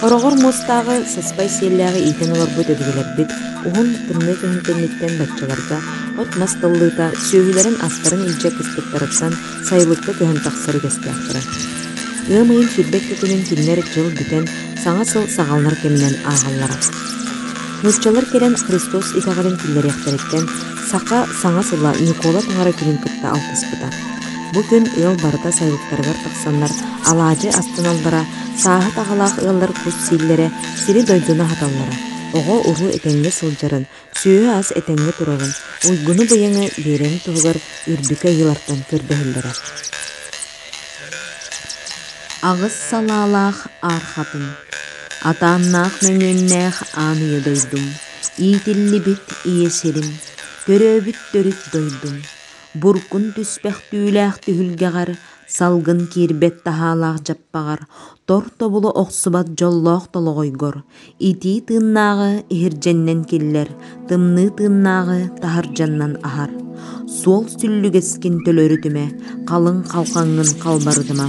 Хороҕор муостааҕы, сыспай сиэллээҕи иитэн олорбут өбүгэлэрбит уһун тымныы кыһын кэнниттэн баччаларга от-мас тыллыыта сүөһүлэрин-астарын илдьэ кыстыктарыттан сайылыкка көһөн тахсар үгэстээхтэрэ. Ыам ыйын 22 күнүн кинилэр дьыл бүтэн, саҥа сыл саҕаланар кэминэн ааҕаллара. Нууччалар кэлэн Христос итэҕэлин киллэриэхтэриттэн саха саҥа сыла Ньукуола таҥара күнүн кытта алтыспыта. Бу күн ыал барыта сайылыктарыгар тахсаннар алаадьы астыналлара, сааһыт аҕалаах ыаллар кус сииллэрэ, сири-дойдуну аһаталлара, оҕо-уруу этэҥҥэ сылдьарын, сүөһү-ас этэҥҥэ турарын, уйгуну-быйаҥы биэрэрин туһугар үрдүкү айыылартан көрдөһөллөрө. Аҕыс салаалаах аар хатыҥ, атааннаах мөҥүөннээх аан ийэ дойдум, иитиллибит ийэ сирим, төрөөбүт төрүт дойдум, буркун түспэх түүлээх түһүлгэҕэр Салгын киирбэт таһаалаах дьаппаҕар, тор тобулу охсубат дьоллоох толоҕойгор, итии тыыннааҕы иһирдьэннэн киллэр, тымныы тыыннааҕы таһырдьаннан аһар. Суол сүллүгэскин төлөрүтүмэ, халыҥ халҕаҥҥын халбарытыма,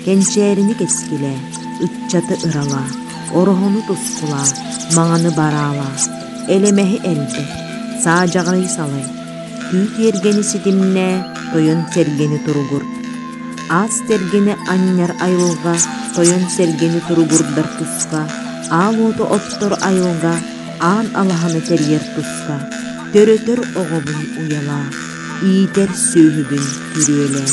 кэнчээрини кэскилээ, ыччаты ыралаа, ороһуну тускулаа, маҥаны бараалаа, элэмэһи элбэт, саадьаҕай салай, Түү тиэргэни ситимнээ, тойон сэргэни туругурт. Аас сэргэни анньар айылҕа, тойон сэргэни туругурдар туска, аал уоту оттор айылҕа, аан алаһаны тэрийэр туска, төрөтөр оҕобун уйалаа, иитэр сүөһүбүн күрүөлээ.